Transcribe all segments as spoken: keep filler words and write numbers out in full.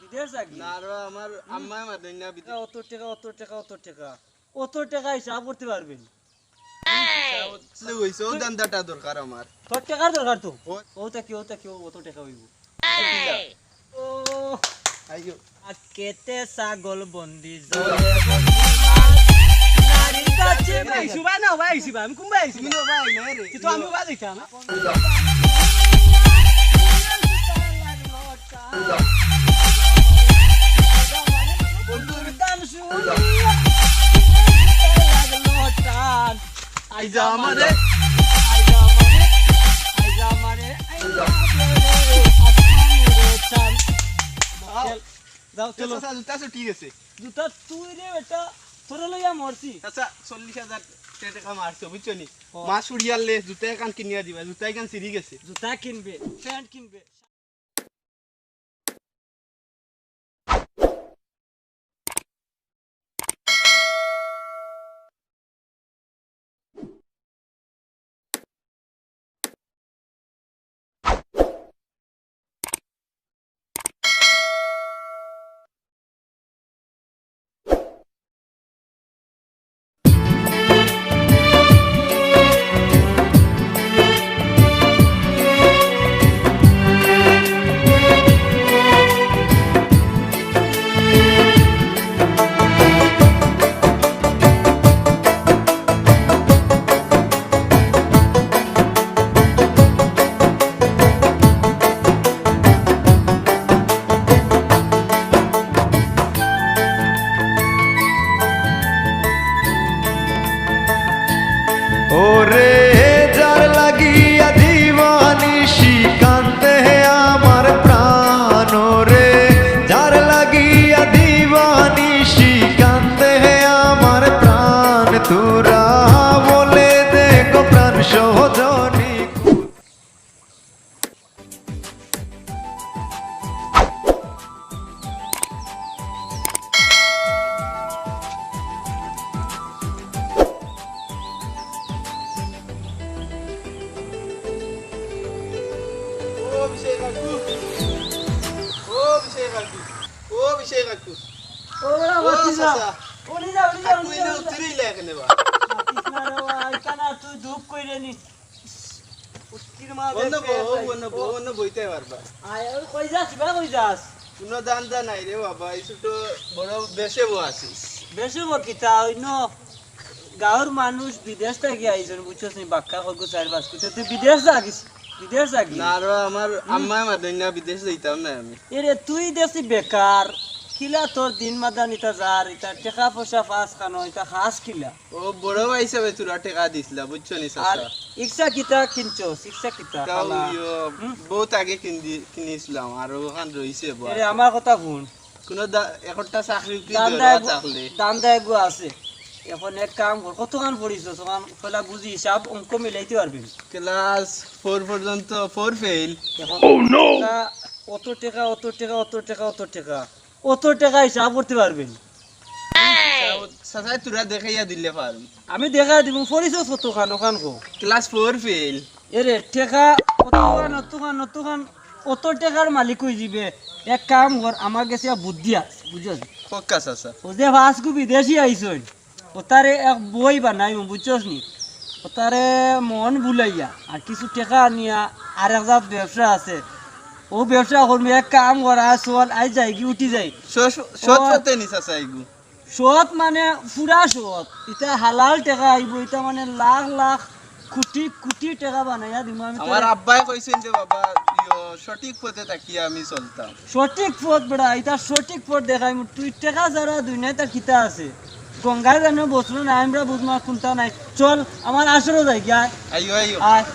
বিদেশ যাগি? না রে, আমার আম্মায় মাতইন না বিদেশ। অত টেকা, অত টেকা, অত টেকা, অত টেকা হিসাব করতে পারবে নি? হিসাব করতে অইছে, অউ ধান্দাটা দরকার আমার। তোর টেকার দরকার তো? অউ থাকি, অউ থাকি, অত টেকা অইবো। ও, আইও। আখেতে ছাগল বন্দি জলে বন্দি মাছ। নারীর কাছে ভাই, শুভা না ভাই, শুভা, আমি কোন ভাই? তুমি না ভাই, না রে। কিন্তু আমি ভাই দিতাম। বন্ধুর দাম শুনিয়া লাগলো টান। আইজা আমারে, আইজা আমারে, আইজা আমারে, আইজা আমারে, আসমানের চান। যাও, চলো। চাচা, জুতা ছুটি গেছে। জুতা তুই রে বেটা, তোরে লইয়া মরছি। চাচা, চল্লিশ হাজার টেকা মারছো, বুঝছো নি? ও। মাছ উড়িয়ালে জুতা এখান কিনিয়া দিবা, জুতা এখান ছিঁড়ি গেছে। জুতা কিনবে, প্যান্ট কিনবে। ওরে, যার লাগিয়া দিবানিশি কান্দে আমার প্রাণ, ওরে, যার লাগিয়া দিবানিশি কান্দে আমার প্রাণ, তোরা বলে দে গো প্রাণ সজনী। ও বিশাল কাকু, ও বিশাল কাকু, ও বিশাল কাকু। ও বাবা, ও উঠি যা। চাচা। উঠি যা, উঠি যা, কাকু উঠি যা, এনে উঠি যা। উঠিরইলা কেনে বা? মাতিস না রে বা, এখানে তুই দুঃখ কইরে নি। উঠির মা অন্য দেখে বউ, ভাই। অন্য বউ, অন্য বইতে পারবা। আয়, ওই কই যাস, বা কই যাস? কোনো ধান্দা নাই রে বাবা, এই ছোট বড় বেশে বউ আছিস। বেশে বউ কিতা, অইন্য গাঁওর মানুষ বিদেশ থাকি আইছইন, বুঝছস নি? বাক্কা কইগু চাইর পাঁচ কুটি, তুই বিদেশ যাগিস, বিদেশ যাগি। না রে, আমার হুম। আম্মায় মাতইন না, বিদেশ যাইতাম না আমি। এরে, তুই দেশি বেকার, কিলা তোর দিন মাদান ইতা যার, ইতা টেকা পয়সা পাস খানো, ইতা খাস কিলা? ও বড় ভাই হিসাবে তোরা টেকা দিছলা, বুঝছো নি আর চাচা? ইচ্ছা কিতা কিনছস, ইচ্ছা কিতা তাও খালা? ইয়ো, হুম? বহুত আগে কিন দি-, কিনিছলাম, আর ওখান রইছে বউ। এরে, আমার কথা হুন। কোনো দা-, একটা চাকরি উকরি ধান্দা ধরা এগু-, থাকলে। ধান্দা এগু আছে। এখন এক কাম কর, কতখান পড়ছস? অখান পয়লা বুঝি হিসাব অঙ্ক মিলাইতে পারবি। Class four পর্যন্ত, four fail। এখন টেকা, অত টেকা, অত টেকা, অত টেকা, অত টেকা, অত টেকা হিসাব করতে পারবি। চাচাই তোরা দেখাইয়া দিলে পারবি। আমি দেখাই দিমু, পড়ছস কতখান, অখান কো। Class four fail। এরে, টেকা অতখান, অতখান, অতখান, অত টেকার মালিক অইযিবে। এক কাম কর, আমার গেছে এক বুদ্ধি আছে, বুঝছস? কউক্কা চাচা। অউ যে পাঁচগু বিদেশি আইছইন, অতারে এক বই বানাইমু, বুঝছস নি? অতারে মন ভুলাইয়া আর কিছু টেকা আনিয়া আর এক জাত ব্যবসা আছে, অউ ব্যবসা করমু। এক কাম কর, আয় চল, আইজ যাইগি, উঠি যাই। স-, স-, সৎ ও পথে নি চাচা ইগু? সৎ মানে পুরা সৎ। ইতা হালাল টেকা আইবো, ইতা মানে লাখ লাখ কুটি কুটি টেকা বানাইয়া দিমু আমি আমার তোরে। আব্বায় কইছইন যে বাবা, ইয়ো, সঠিক পথে থাকিয়া আমি চলতাম। সঠিক পথ বেটা, ইতা সঠিক পথ দেখাইমু। তুই টেকা ছাড়া দুনিয়াত আর কিতা আছে? গঙ্গায় যেন বসলো না, আমরা বুঝমু কুনটা নাই। চল, আমার আসরো যাইগি, আয়। আইও, আইও। আয়।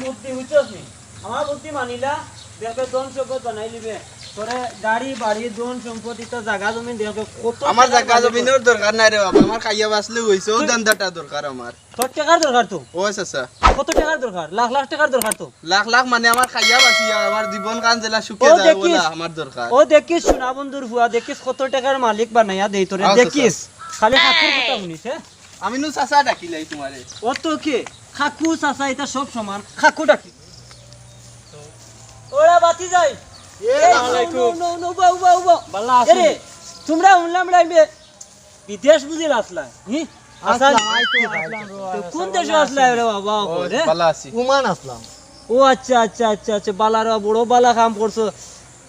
বুদ্ধি বুঝছস নি? আমার বুদ্ধি মানিলা, দেখবে ধন সম্পদ বানাইলিবে। তোরে গাড়ি, বাড়ি, ধন সম্পদ, ইতা জাগা জমিন দেখবে কত আমার টেকার জাগা মালিক জমিনর দরকার নাই রে বাবা, আমার খাইয়া বাঁচলে অইছে, অউ তুই ধান্দাটা দরকার আমার। তোর টেকার দরকার তো? ও চাচা। কত টেকার দরকার? লাখ লাখ টেকার দরকার তো? লাখ লাখ মানে আমার খাইয়া বাঁচিয়া, আমার জীবন খান যেলা সুখে ও যায়, দেখিস, ওলা আমার দরকার। ও দেখিস, সোনা বন্ধুর ফুয়া, দেখিস কত টেকার মালিক বানাইয়া দেই তোরে, আচ্ছা, দেখিস। খালি খাকুর কথা শুনিস, হ্যাঁ? আমি নু চাচা ডাকিলাই তোমারে। ও তো কে? খাকু, চাচা, ইতা সব সমান। খাকু ডাকি। ওরা বাতি যাই। এ, আসসালামু আলাইকুম। নো, নো, নো, উবা, উবা, উবা। বালা আছো এরে, নি? তোমরা হুনলাম রাইমে বিদেশ বুঝি আছলায়, হি? আসলাম, আইছি, আইছি। তো কোন দেশো আছলায় রে বাবা, ও, ও, রে? বালা আছি। ওমান আছলাম। ও আচ্ছা, আচ্ছা, আচ্ছা, আচ্ছা, বালা রে, বড় বালা কাম করছো।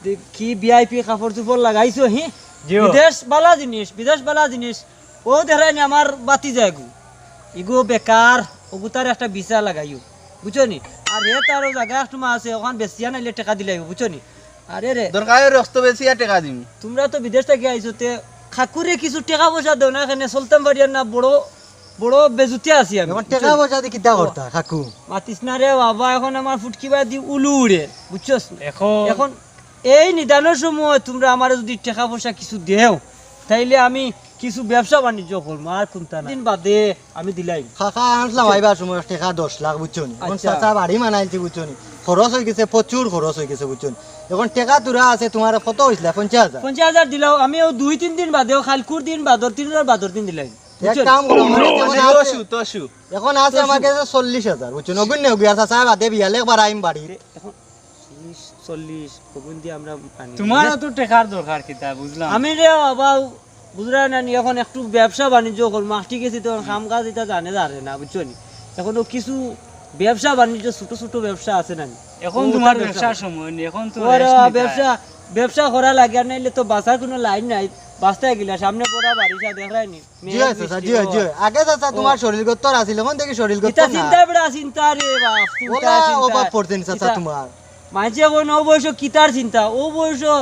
দে-, কি ভিআইপি কাপড় চোপড় লাগাইছো, হি? জি, ও। বিদেশ বালা জিনিস, বিদেশ বালা জিনিস। ও দেখরায়নি আমার বাতি যায়গু। ইগু বেকার, ওগুতার একটা ভিসা লাগাইও, বুঝছো নি? আর হে তারও জাগা একটু মা আছে, ওখান বেচিয়া নাইলে টেকা দিলাইও, বুঝছো নি? আরে রে। দরকার অইলে রক্ত বেচিয়া টেকা দিমু। তোমরা তো বিদেশ থাকি আইছো, তে কাকুরে কিছু টেকা পয়সা দেও না, কেনে চলতাম পারিয়ার না, বড়, বড় বেজুতে আছি আমি, এখন বুঝছো টেকা নি? পয়সা দি কিতা করতা, কাকু? মাতিস না রে বাবা, এখন আমার ফুটকি বাদি উলু উড়ে, বুঝছস নি? এখন এখন এই নিদানর সময় তোমরা আমারে যদি টেকা পয়সা কিছু দেও, তাইলে আমি কিছু ব্যবসা বাণিজ্য করমু, আর কুন্তা না। দিন বাদে আমি দিলাই। কাকা আনছলাম আইবার সময় টেকা দশ লাখ, বুঝছো নি? এখন আচ্ছা। চাচা বাড়ি বানাইলছি, বুঝছো নি? খরচ অই গেছে, প্রচুর খরচ অই গেছে, বুঝছো নি? এখন টেকা থুড়া আছে, তুমার কত অইছলা? পঞ্চাশ হাজার। পঞ্চাশ হাজার দিলাও, আমি ও দুই তিন দিন বাদেও, কাইলকুর দিন বাদর দিন, বাদর দিন দিলাই। এক বুঝছো নি? কাম করো, আমার কাছে এখন আছে, তসু, তসু। এখন আছে আমার কাছে চল্লিশ হাজার, বুঝছো নি? অগুন নেও গিয়া, আর চাচা বাদে বিয়ালে একবার আইম বাড়ি। এখন চল্লিশ, চল্লিশ, অগুন দি আমরা আনি। তুমারও তো টেকার দরকার কিতা, বুঝলাম। আমি রে বাবা, বুঝরায় না নি, এখন একটু ব্যবসা বাণিজ্য করমু, মাটি গেছি তো কাম কাজ ইতা জানে জানে না, বুঝছো নি? এখন ও কিছু ব্যবসা বাণিজ্য, ছোট ছোট ব্যবসা আছে না নি? এখন ও, তুমার ওটা ব্যবসা ব্যবসার সময় নি, এখন তো ওরে রেস্ট বাবা, নিতে হয়। ব্যবসা, ব্যবসা করা লাগে, আর নাইলে তো বাঁচার কুনু লাইন নাই। বাঁচতে গেলে সামনে বড় বারিশা দেখরায়নি। জি, চাচা, জি, জি। আগে চাচা, ও। তুমার শরীর গত্তর আছিল, এখন দেখি শরীর গত্তর ইতা না। চিন্তা বেটা, চিন্তা রে বাপ, চিন্তা, ওলা চিন্তা। অভাব পড়ছে নি চাচা ইতা তুমার। মানষে কইন, "ও বয়সো কিতার চিন্তা?" ও বয়সো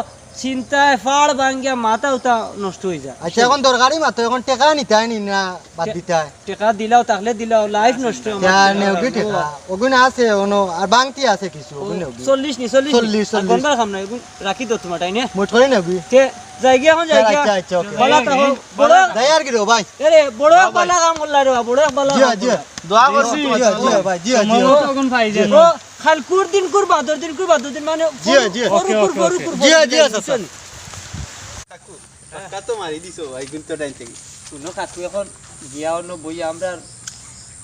চিন্তায় ফাড় ভাঙ্গিয়া মাথা উতা নষ্ট অই যায়। আচ্ছা, এখন দরকারি মাত্র, এখন টেকা নিতায় নি না বাদ দিতায়? টেকা দিলাও, থাকলে দিলাও, লাইফ নষ্ট আমার। ইয়া, নেওগি টেকা। অগুন আছে, অনো, আর বাংতি আছে কিছু, অগুন নেওগি। চল্লিশ নি, চল্লিশ নি। চল্লিশ, আর চল্লিশ। গনবার কাম নাই, অগুন রাখি দেও তুমার টাইনে। মোট করে নেওগি। তে, যাই গিয়া এখন, যাই গিয়া। আচ্ছা, আচ্ছা, ওকে। বালা থাকো। বড় যাই আর কি রে ভাই? এরে, বড় এক বালা কাম করলা রে, বড় এক বালা জি, কাম জি। করলা। দোয়া করছি। জি, জি, ভাই, জি, জি। সম্ভবত অগুন পাই যাইন। ও, কাইলকুর দিনকুর বাদর দিনকুর বাদর দিন মানে জি, জি। ফরুকুর, ওকে, ওকে, ফরুকুর, ওকে। ফরুকুর, জি, জি, বুঝছো নি? কাকু, ধাক্কা তো মারি দিছো ভাই, কিন্তু টাইম থেকে। হুনো কাকু, এখন গিয়া অনো বইয়া আমরা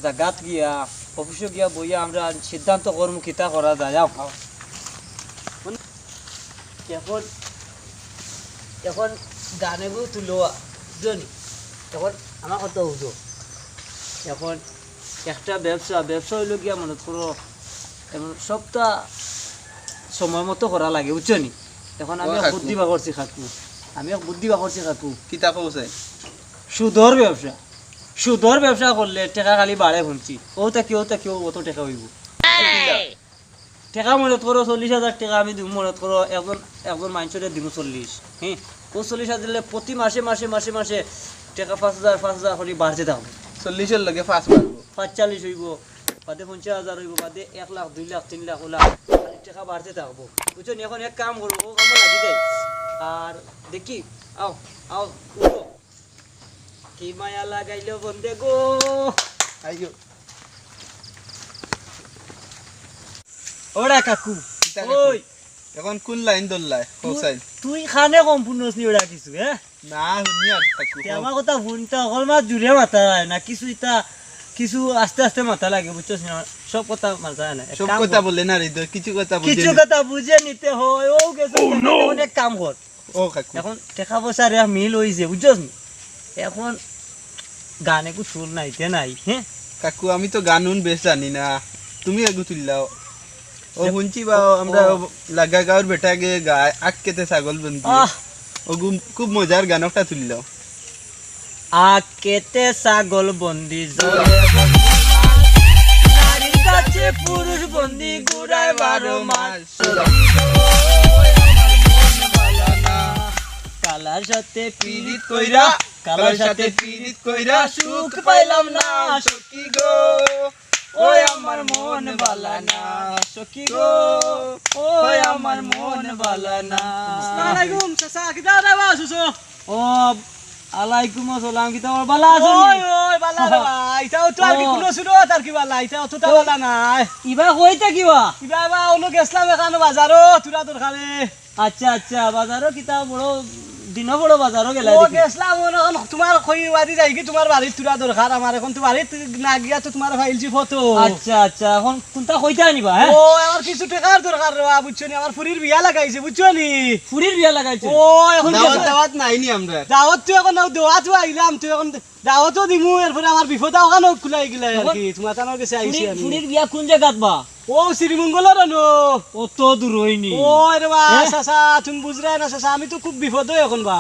জাগাত গিয়া, অফিসো গিয়া বইয়া আমরা সিদ্ধান্ত করমু কিতা করা যায়, আও। এখন, এখন গানেগু তুলো, বুঝছো নি? এখন আমার কথা বুঝো। এখন একটা ব্যবসা, ব্যবসা অইলো গিয়া মনে করো, এখন সবটা সময় মতো করা লাগে, বুঝছো নি? এখন আমি ও এক কাকু। বুদ্ধি বার করছি কাকু, আমি এক বুদ্ধি বার করছি কাকু। কিতা কও চাই? সুদর ব্যবসা, সুদর ব্যবসা করলে টেকা খালি বাড়ে হুনছি, ও তা কি, ও তা কি, ও অত টেকা অইবো। টেকা মনে করো চল্লিশ হাজার টেকা আমি দিমু, মনে করো একজন, একজন মানষরে দিমু চল্লিশ, হুম, ও চল্লিশ হাজার দিলে প্রতি মাসে, মাসে, মাসে, মাসে টেকা পাঁচ হাজার, পাঁচ হাজার করি বাড়তে থাকবো। চল্লিশর লগে পাঁচ বাড়বো। পাঁচচল্লিশ অইবো, বাদে পঞ্চাশ হাজার অইবো, বাদে এক লাখ, দুই লাখ, তিন লাখ, ওলা খালি টেকা বাড়তে থাকবো। বুঝছো নি? এখন এক কাম করো, ও কামো লাগি যাই। আর দেখি, আও, আও, উঠো। কি মায়া লাগাইলো বন্দে গো। আইও। ওরা কাকু। কিতা কাকু? ওই। এখন কোন লাইন ধরলায়? তুই, কোন সাইড? তুই কানে কম হুনস নি ওরা কিছু, হ্যাঁ? না, হুনি আর কাকু। তে আমার কথা হুনতা, হকল মাত জুরে মাতা যায় না। কিছু ইতা, কিছু আস্তে আস্তে মাতা লাগে, বুঝছস না? সব কথা মাতা যায় না। এক সব কাম কথা কর। বলে না রে, কিছু কথা বুঝে কিছু নি। কথা বুঝে নিতে হয়। ও গেছে, অনেক কাম কর। ও কাকু। এখন টেকা পয়সার এক মিল অইছে, বুঝছস নি? এখন গান একটু সুর নাইতে নাই, হ্যাঁ? কাকু, আমি তো গান উন বেশ জানি না, তুমি একটু তুললাও। ও, হুনছি বা, ও, আমরা ও। লাগা গাঁওর বেটা গে গায়, আখ খেতে ছাগল বন্দি। আহ। ও গু-, খুব মজার গান, ওটা তুললাও। আখ খেতে ছাগল বন্দি, জলে বন্দি, নারীর কাছে পুরুষ বন্দি, ঘুরায় বারো মাস। কালার সাথে পিরিত কইরা, কালার সাথে পিরিত কইরা, সুখ পাইলাম না সখী গো। ওই আমার মন বালা না সখী গো, ওই আমার মন বালা না। আসসালামু আলাইকুম, চাচা, কিতা রে বা, শুছো? ও, আলাইকুম আসসালাম, কিতা খবর, বালা আছো নি? ওই, ওই, বালা রে বা, ইতা তো আর কি ও। কুনো শুনো, তার কি বালা, ইতা অতটা ও। বালা নাই। ইবা কইতা কিবা? ইবা বা, অনো গেছলাম এখানো বাজারো, থুড়া দরকারে। আচ্ছা, আচ্ছা, বাজারো কিতা বড় দিনো বড় বাজারো গেলা ও দেখি। গেছলাম, অখন তুমার কই বাড়ি যাইগি, তুমার বাড়িত থুড়া দরকার আমার, অখন তো বাড়িত না গিয়া তো তুমারে পাইলিছি ফটো। আচ্ছা, আচ্ছা, অখন কুনটা কইতায় নিবা, হে? ও, আমার কিছু টেকার দরকার রে বা, বুঝছো নি? আমার ফুরির বিয়া লাগাইছে, বুঝছো নি? ফুরির বিয়া লাগাইছে? ও, অখন দাওয়াত, দাওয়াত নাই নি আমরার? দাওয়াত তো অখন নায়, দাওয়াত আইলাম, তো অখন দাওয়াতও দিমু, এরপরে আমার বিপদ অখানও খুলাই গেলা আর অখন কি, তুমার তানর গেছে আইছি ফুরির, আমি। ফুরির বিয়া কুন জাগাত বা? ও শ্রীমঙ্গলর অনো। অত দূর অয়নি। ও রে বা, হে? চাচা, তুমি বুঝরায় না চাচা, আমি তো খুব বিপদো অখন বা।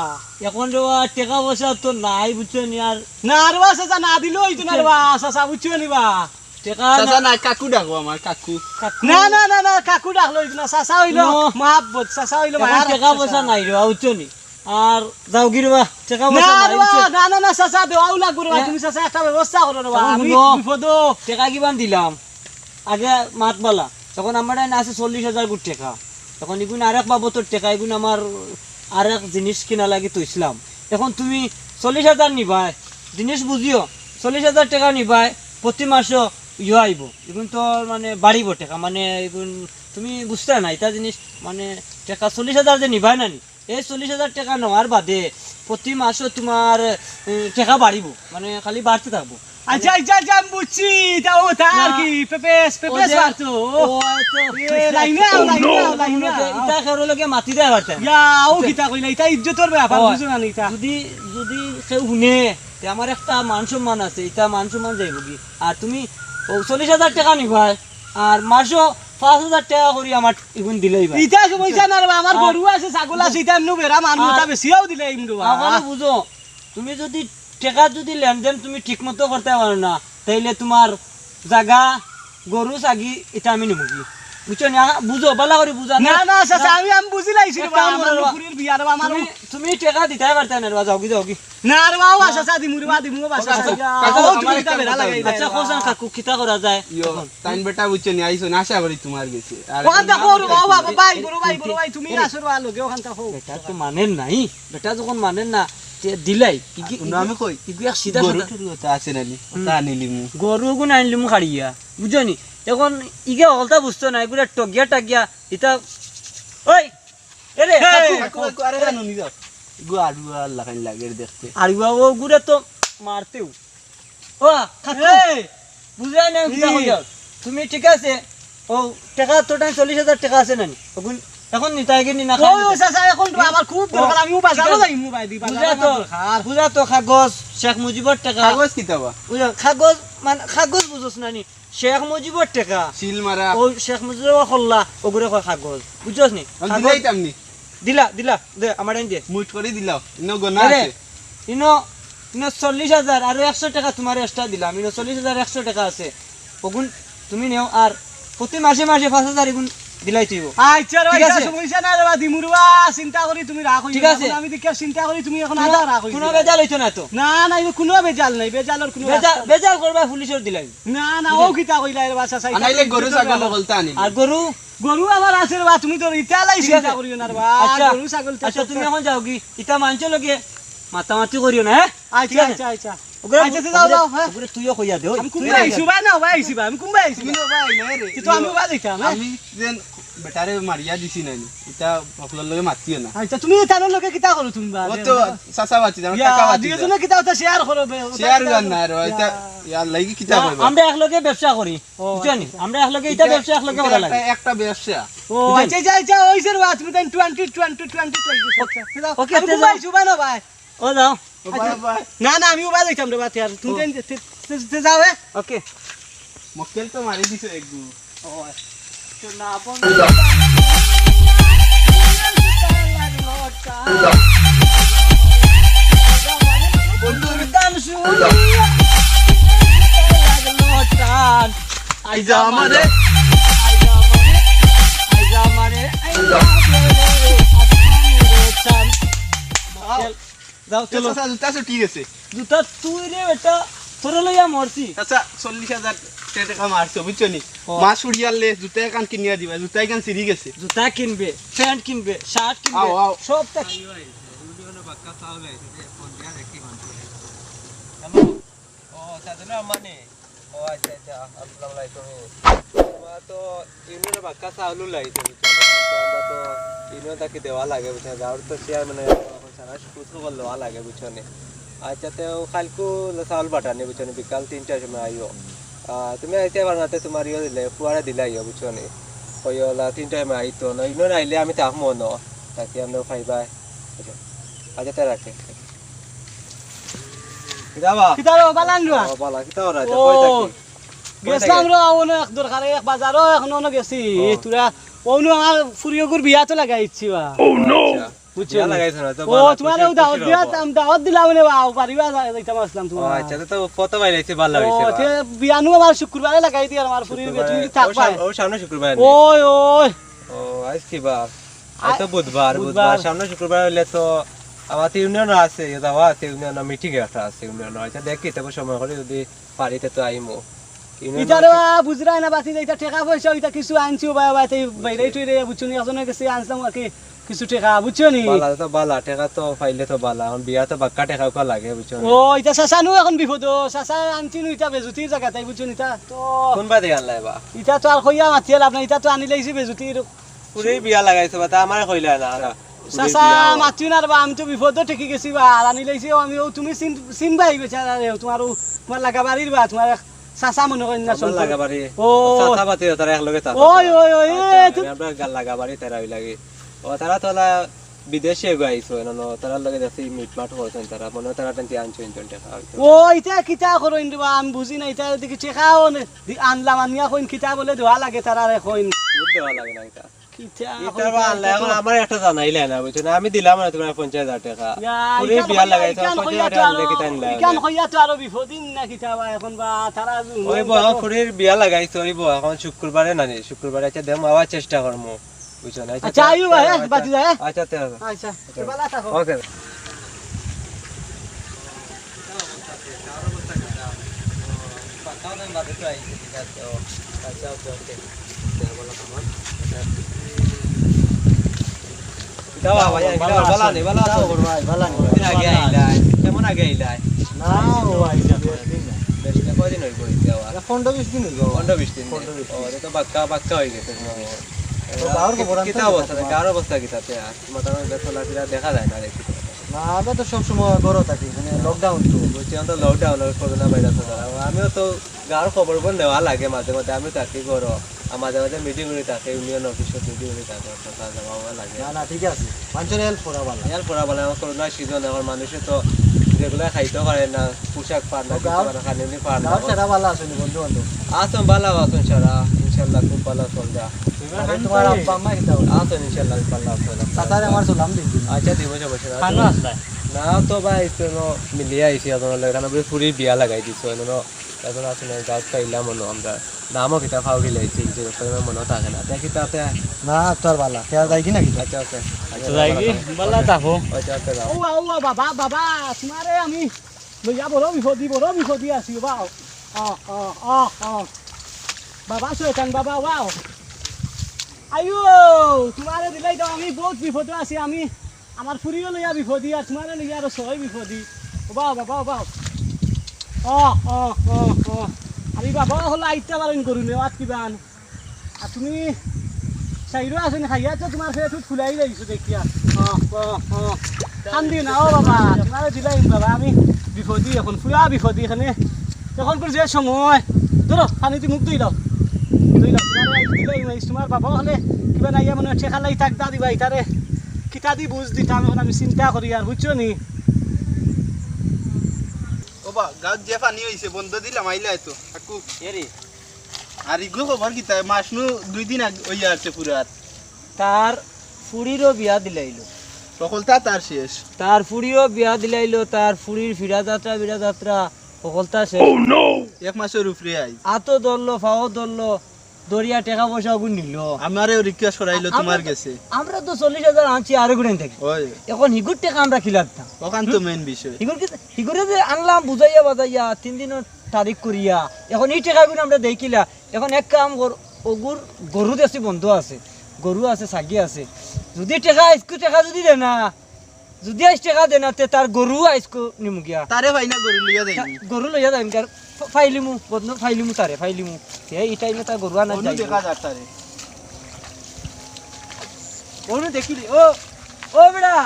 অখন রে বা, টেকা পয়সা তো নাই, বুঝছো নি আর। না রে বা, চাচা, না দিলেও অইতো না রে বা, চাচা, বুঝছো নি বা। টেকা চাচা না। না, কাকু ডাকো আমার, কাকু। কাকু। না, না, না, না, কাকু ডাকলে অইতো না, চাচা অইলো হুনো। মহব্বত, চাচা অইলো অখন মায়ার টেকা চাচা। পয়সা নাই রে বা, বুঝছো নি। আর যাওগি রে বা, টেকা না পয়সা নাই, রে বা, বুঝছো? না, না, না, চাচা, দেওয়াও লাগবো রে বা, হে? তুমি চাচা একটা ব্যবস্থা করো রে বা, অখন আমি হুনো। বিপদো। টেকা কিমান দিলাম? আগে মাত বালা, অখন আমার এনে আছে চল্লিশ হাজার গুর টেকা। অখন ইগুন আরেক বাবদর টেকা, ইগুন আমার আরেক জিনিস কিনা লাগি থইছলাম। অখন তুমি চল্লিশ হাজার নিবায়, জিনিস বুঝিও, চল্লিশ হাজার টেকা নিবায়, প্রতি মাসো ইয়ো আইবো। ইগুন তো মানে বাড়িবো টেকা, মানে ইগুন তুমি বুঝতায় না, ইতা জিনিস মানে টেকা চল্লিশ হাজার যে নিবায় না নি, এই চল্লিশ হাজার টেকা নেওয়ার বাদে প্রতি মাসো তুমার, এ, টেকা বাড়িবো, মানে খালি বাড়তে থাকবো। আচ্ছা, আচ্ছা, আচ্ছা, আমি বুঝছি, ইটা ও তা আর না, কি, পেপেস, ও পেপেস যে, মারতো। ও তো এ, লাইনে আও, লাইনে আও, লাইনে আও। ইটা কেউর লগে মাতি দেয় পারতে না। ইয়া, ও কিতা কইলা, ইটা ইজ্জতর ব্যাপার, ও, বুঝো না নি ইটা। যদি, যদি কেউ হুনে, তে আমার একটা মান সম্মান আছে, ইটা মান সম্মান যাইবো কি? আর তুমি ও চল্লিশ হাজার টেকা নিবায়, আর মাসো পাঁচ হাজার টেকা করি আমার ইগুন দিলাইবায়। ইটা সমস্যা না রে বা, আমার আর গরু আছে, ছাগল আছে, ইটা এমনেও বেড়া মারমু, আর ইটা বেচিয়াও দিলাইমু রে বা। আমারে বুঝো, তুমি যদি টেকা যদি লেনদেন তুমি ঠিক মতো করতায় পারো না, তাইলে তুমার জাগা, গরু, ছাগি, ইটা আমি নিমুগি। বুঝছো নি? আ, বুঝো, বালা করি বুঝো। না, না, চাচা, না। আমি, আমি বুঝিলাইছি রে এক বা, কাম আমার করো রে বা। ফুরির বিয়া রে বা, আমার তুমি, তুমি টেকা দিতায় পারতায় না রে বা, যাওগি, যাওগি। না রে বা, ও না। চাচা, দিমু রে বা, দিমু রে বা, ও চাচা, চাচা, ইয়া, চাচা, ও আমার তুমি একটা কিতা বেড়া কথা লাগাই আছে। দেয় আচ্ছা, রে বা। কও চাইন কাকু, কিতা করা যায়? ইয়ো, তাইন বেটা বুঝছো নি, আইছো না, আশা করি তুমার গেছে। আর ওখান দেখো, ও বাবা, ভাই, বড় ভাই, বড় ভাই, তুমি এ, আসো রে বা, লগে ওখান দেখো। বেটা তো মানের নাই, বেটা যখন মানের না, তে দিলাই। ইগু, আর ইগু, আমি কই? ইগু এক সিধা গরু সাদা। টরু ওটা আছে না নি? হুম। ওটা আনিলিমু। গরু ওগুন আনিলিমু খাড়িয়া, বুঝছো নি? অখন ইগে হকলতা বুঝতো না, এগুলা টগিয়া টাগিয়া, ইতা, ওই, এ রে, হে, কাকু, কাকু, কাকু, আরে কানু নি যাও। ইগু আড়ুয়া লাখান লাগে দেখতে। আড়ুয়া ওগুরে তো মারতেও। ও, কাকু, এই! বুঝরায় না, কিতা কি? কইয়ার? তুমি ঠিক আছে, ও টেকা তো টাইম চল্লিশ হাজার টেকা আছে না নি? অখন, অখন নিতায়গি নি না ও, খালি ও, নিতায়? চাচা, অখন তো ও, আমার খুব ও, দরকার, আমি বাজারো যাইমু ভাই, দি, বাজারো বুঝা আমার তো, দরকার। বুঝা তো, কাগজ, শেখ মুজিবর টেকা। কাগজ কিতা বা? বুঝা, কাগজ, মানে, কাগজ বুঝোস না নি? শেখ মুজিবর টেকা। সিল মারা। ও শেখ মুজিবর কল্লা, ওগুরে কয় কাগজ। বুঝছস নি? আমি কাগজ দিলাইতাম নি। দিলা, দিলা, দে, আমার আইন দে। মুঠ করি দিলাও, ইনো গনা আরে, আছে। ইনো, ইনো চল্লিশ হাজার, আরো একশো টেকা তুমারে extra দিলাম, ইনো চল্লিশ হাজার একশো টেকা আছে। ওগুন তুমি নেও, আর প্রতি মাসে মাসে পাঁচ হাজার ইগুন দিলাই থইবো। আচ্ছা রে, ঠিক আছে? সমস্যা নাই রে বা, দিমু রে বা, চিন্তা করি তুমি রাখো, ঠিক আছে? আমি দেখিয়া চিন্তা করি তুমি অখন কুনু, আধা রাখো। কুনু বেজাল অইতো না তো? না, না, ইনো কুনু বেজাল নাই, বেজালর কুনু বেজাল, রাস্তা নাই। বেজাল করবা পুলিশর দিলাই। না, না, ও কিতা কইলা রে বা, চাচা, আনাইলে গরু ছাগল হকলতা আনিলি। আর গরু? গরু আমার আছে রে বা, তুমি তো ইতা লাই ঠিক চিন্তা আছে। করিও না রে বা, আচ্ছা, গরু ছাগল তো আচ্ছা, সব তুমি অখন যাওগি, ইতা মানষর লগে মাতামাতি করিও না, হে? আচ্ছা, ঠিক আছে? আচ্ছা, আচ্ছা। ওগুরে, আচ্ছা, তে যাও, ওগুরে, যাও, হে? ওগুরে তুইও কইয়া দে, ওই, আমি তুইও কুনবায় কইয়া দে। আইছি, উবায় না, উবায় আইছি বা, আমি কুনবায় আইছি? তুমি উবায় না রে। তো আমি উবায় যাইতাম, হে? আমি যেন বেটারে মারিয়া দিছি নানি, ইতা হকলর লগে মাতিও না। আচ্ছা, তুমি তানর লগে কিতা করো তুমি বা? ও তো চাচা বাচি, আমার ইয়া, কাকা বাচি। দুইজনে কিতা ওটা share করো বে, ওটা share কিতা গান করো? না রে, ইতা, ইয়া। ইয়া লাগি কিতা না, কইবা? আমরা একলগে ব্যবসা করি। ও, বুঝছো নি? আচ্ছা, আচ্ছা। আমরা একলগে ইতা ইতা, ব্যবসা একলগে ইতা করা একটা, লাগে। একটা ব্যবসা। ও, বুঝছো নি? আচ্ছা, আচ্ছা, আচ্ছা, ওই যে বাবা, তুমি তাইন twenty, twenty, twenty লাগি। আচ্ছা, আচ্ছা, okay, তুমি তে যাও। ভাই, শুবা না ভাই। ও যাও। ও, bye, bye। না, না, আমি উবাই যাইতাম রে বাবা, আর তুমি ও। তাইন তে, তে, তে যাও, এ। Okay। মক্কেল তো মারি দিছে একগু। ও, শোনা বন্ধু। বন্ধুর গান শুনিয়া লাগলো টান। আইজা আমারে, আইজা আমারে, আইজা আমারে, আইজা আমারে, আসমানের চান। যাও, এ চলো। চাচা, জুতা ছুটি গেছে। জুতা তুই রে বেটা, তোরে লইয়া মরছি। চাচা, চল্লিশ হাজার টেকা মারছো, বুঝছো নি? ও। মাছ উড়িয়ালে জুতা এখান কিনিয়া দিবা, জুতা এখান ছিঁড়ি গেছে। জুতা কিনবে, pant কিনবে, shirt কিনবে, আও, আও। সব তা-, Hello? ও, সাজেদুর রহমানে? ও, আচ্ছা, আচ্ছা, আসসালামু আলাইকুম। আমরা তো ইউনিয়নে বাক্কা চাউল লাইছে, বুঝছো? তো আমরা তো ইউনিয়ন থাকি দেওয়া লাগে, বুঝছো? গাঁওর তো চেয়ারম্যান আর খোঁজ খবর লওয়া লাগে, বুঝছো নি? আচ্ছা, তে কাইলকু চাউল বাটানি, বুঝছো নি? বিকাল তিনটার সময় আইও। আহ, তুমি আইতে পারো না, তে তুমার ইয়ে দিলে, ফুয়ারে দিলে আইও, বুঝছো নি? কইও অলা তিনটার সময় আইতো না, ইনো আইলে আমি থাকমু না, তাকে আমরা পাইবা। আচ্ছা, তে রাখে। কিতা বা? কিতা বা, বালা নি বা? ও, বালা, কিতা ওরা? ও, কই থাকি? কই গেছিলাম থাকি? রে, অনো এক দরকারে, এক বাজারো, অখন অনো গেছি। ও। তোরা, অনো আমার ফুরিগুর বিয়া তো লাগাই দিছি বা। আচ্ছা। বুঝছো বিয়া নি? লাগাইছো না তো, ও, বালা, তুমার খুশি, ও দাওয়াত খুশি দিয়া, হবা। আম, দাওয়াত দিলাম নে বা, ও বাড়ি বা যাইতাম আসলাম ও, তুমার। আচ্ছা, তো, তো কত বাইর আইছে, বালা ও, অইছে বা। তে বিয়ানু আমার শুক্রবারে লাগাই দিয়ার আমার ফুরির বিয়া, শুক্রবারে, তুমি ও, থাকবা। সাম-, ও, সামনে শুক্রবারে নি? ওই, ওই। ও, আইজ কি বার? আই-, আইজ তো বুধবার, বুধবার। বুধবার, সামনে শুক্রবার অইলে তো আমার তো ইউনিয়ন আছে, ইয়ে দাওয়াত আছে, ইউনিয়ন মিটিং একটা আছে, ইউনিয়ন। আচ্ছা, দেখি, তবে সময় করে যদি পারি তে তো আইমু। ইউনিয়ন ইটা রে আছে। বা, বুঝরায় না, বাতি, ইটা টেকা পয়সা, ইটা কিছু আনছি, ও বা, বা, তে বাইরে বুঝছি। টুইরে, বুঝছো নি, একজনর গেছে আনছিলাম আর কি, কিছু টেকা, বুঝছো নি? বালা তো বালা, টেকা তো পাইলে তো বালা, অখন বিয়া তো বাক্কা টেকা উকা লাগে, বুঝছো নি? ও, ইটা চাচা নু অখন বিপদ, চাচা আনছি নু, ইটা বেজুতির জাগাত, তাই বুঝছো নি, ইটা তো কোন বাদে আনলাই বা? ইটা তো আর কইয়া মাতিয়া লাভ নাই, ইটা তো আনিলাইছি বেজুতির। ফুরির বিয়া লাগাইছো বা, তা আমারে কইলা না, না। ফুরির চাচা, বিয়া। মাতিও না রে বা, আমি তো বিপদো ঠেকি গেছি বা, আর আনিলাইছি, ও আমি, ও তুমি চিন-, চিনবায় বেচারারে, ও তুমার, ও তুমার লাগাবাড়ির বা, তুমার এক চাচা মনে করইন না, আমার সম্পর্ক। লাগাবাড়ি। ও। চাচা বাতি, তারা একলগে থাকো। ওই, ওই, ওই, আচ্ছা, এ, আমি তো আমরা গা-, লাগাবাড়ি তারা ওই লাগি। ও, তারা তো অলা বিদেশে গো আইছো, এনো, তারার লগে দেখছি মিটমাট করছইন তারা, মনে হয় তারা টেনটি আনছইন টেন টেকা হয়তো। ও, ইটা কিতা করইন রে বা, আমি বুঝি না, ইটা দেখি টেকাও নে-, দি-, আনলাম, আনিয়া কইন কিতা বলে দেওয়া লাগে তারারে কইন। সুদ দেওয়া লাগে না ইটা। কিতা ইটা কইতা, বা আনলা, ইটা এখন তো আমারে একটা জানাইলা না, বুঝছো না? আমি দিলাম না তুমার পঞ্চাশ হাজার টেকা। ইয়া, ফুরির ইখান বিয়া কইয়া, লাগাইছো, ইখান পঞ্চাশ কইয়া হাজার তো টেকা আরো, আনলে কিতা আনলা? ইখান কইয়া তো আরো বিপদিন না কিতা বা, এখন বা তারা ওই বো, ফুরির বিয়া লাগাইছো, ওই বো, এখন শুক্রবারে না নি, শুক্রবারে আচ্ছা দেমু, আবার চেষ্টা করমু। বুঝছো না? আচ্ছা, আইও ভাই, আচ্ছা, বাতি যায়, হ্যাঁ? আচ্ছা, আচ্ছা, আচ্ছা। আচ্ছা, আচ্ছা। বালা থাকো। ওকে। কিতা বা ভাই, কিতা বা, বালা নি, বালা আছো? ভাই, বালা নি। দিন আগে আইলায়, কেমন আগে আইলায়? না, ও আইছে, বেশ দিন না। বেশ না, কয়দিন অইবো আইছে আবার? না, পনেরো বিশ দিন অইবো। পনেরো বিশ দিন? পনেরো বিশ ও, দিন। ইটা তো বাক্কা, বাক্কা অই গেছে। তো গাঁওর খবর আনতে কিতা অবস্থা, গাঁওর অবস্থা কিতা তে আর? তোমার তো চলাফেরা দেখা যায় না দেখি। না, আমরা তো সব সময় ঘরো থাকি, মানে lockdown তো। বুঝছি, এখন তো lockdown, আর করোনা ভাইরাস আছে। আর আমিও তো গাঁওর খবর বল নেওয়া লাগে মাঝে মাঝে, আমিও থাকি ঘরো। আর মাঝে মাঝে মিটিং উনি থাকে, ইউনিয়ন অফিসে মিটিং উনি থাকে, কথা যাওয়া আওয়া লাগে। না, না, ঠিক আছে। মানুষের help করা ভালা। Help করা ভালা, এখন করোনা সিজন, এখন মানুষে তো regular খাইতেও পারে না, পোশাক পার না, ও, কিছু গাঁওর, পার না, খানি উনি পার না। গাঁওর সারা ভালা আছইন নি বন্ধু বান্ধব? আছইন, ভালা আছইন সারা, ইনশাআল্লাহ খুব ভালা চলরা। আরে, তোমার আব্বা আম্মা কিতা করে? আছইন ইনশাআল্লাহ, ভালা আছইন। চাচারে আমার সালাম দিন। আচ্ছা, দিব, যাব, সালাম। খানো আছলা? না তো ভাই, তো মিলিয়া আইছি, আপনার লগে, কারণ ফুরির বিয়া লাগাই দিছো, এনো, এখন আসলে গাছ পাইলাম অনো আমরা। নামও কিতা ফাউরি লাইছে, যে রকম মনে থাকে না। দেখি তাতে। না, তোর ভালা। কে যাই কি নাকি? আচ্ছা, আচ্ছা। আচ্ছা, যাই কি? ভালা থাকো। আচ্ছা, আচ্ছা, যাও। ও, ও, বাবা, বাবা, তোমারে আমি লইয়া বড় বিপদি, বড় বিপদি আছি, বাবা। আ, আ, আ, আ। বাবা শয়তান, বাবা, বাবা। আইও, তোমারে দিলাই দাও, আমি বহুত বিপদে আছি, আমি আমার ফুরিও লইয়া বিপদি, আর তোমারে লইয়া আরো সবাই বিপদি। ও বাবা, বাবা, বাবা। ও, ও, ও, ও। আমি বাবা হলো আইতে পারেন গরু নেওয়াত কিবান। আর তুমি সাইরো আছেন খাইয়া তো তোমার ফেরে ফুলাই যাইছো দেখিয়া। ও, ও, ও। কান্দি না, ও বাবা, তোমারে দিলাই বাবা, আমি বিপদি এখন, পুরা বিপদি এখানে। এখন করে যে সময়, ধরো, পানি দি মুখ ধুই দাও। ধুই দাও, তোমারে আইজ দিলাই, আইজ তোমার বাবা হলে কিবা নাইয়া মনে হয় ঠেকা লাই থাক দা দিবা ইতারে। কিতা দি বুঝ দিতাম, এখন আমি চিন্তা করি আর, বুঝছো নি? ও বা, গাঁত যে পানি হইছে, বন্ধ দিলাম, আইলে আইতো। আকু। এরে। আর ইগু খবর কিতা? মাস নু দুই দিন আগ-, হইয়া আছে পুরাত। তার ফুড়িরও বিয়া দিলাইলো। সকলতা তার শেষ। তার ফুড়িও বিয়া দিলাইলো, তার ফুড়ির ফিরা যাত্রা, বিরা যাত্রা, সকলতা শেষ। এক মাসের উপরে আইজ। আতো ধরলো, ফাও ধরলো, দরিয়া টেকা পয়সা ওগুন নিল। আমারেও request করাইলো আ-, তোমার আমরা তো, গেছে। আমরা তো চল্লিশ হাজার আনছি আরো গুড়াইন থাকি। ওই। এখন হিগুর টেকা আমরা কিলা দিতাম? ওখান তো হুম? Main বিষয়। হিগুর কি, হিগুরে যে আনলাম বুঝাইয়া বাজাইয়া, তিন দিনর তারিখ করিয়া, এখন ই টেকাগুন আমরা দেই কিলা? এখন এক কাম কর, ওগুর গরু দেশি বন্ধ আছে, গরু আছে, ছাগি আছে। যদি টেকা, আইজকু টেকা যদি দে না, যদি আইজ টেকা দে না, তে তার গরু আইজকু নিমু গিয়া। তারে পাই না, গরু লইয়া যাইনি। তা-, গরু লইয়া যাইম গিয়া, ফা-, ফাইলিমু, বদন ফাইলিমু তারে, ফাইলিমু। তে ই টাইমে তার গরু আনা অনু যাইব। দেখা যার তারে। অনু দেখিলি, ও, ও বেড়া,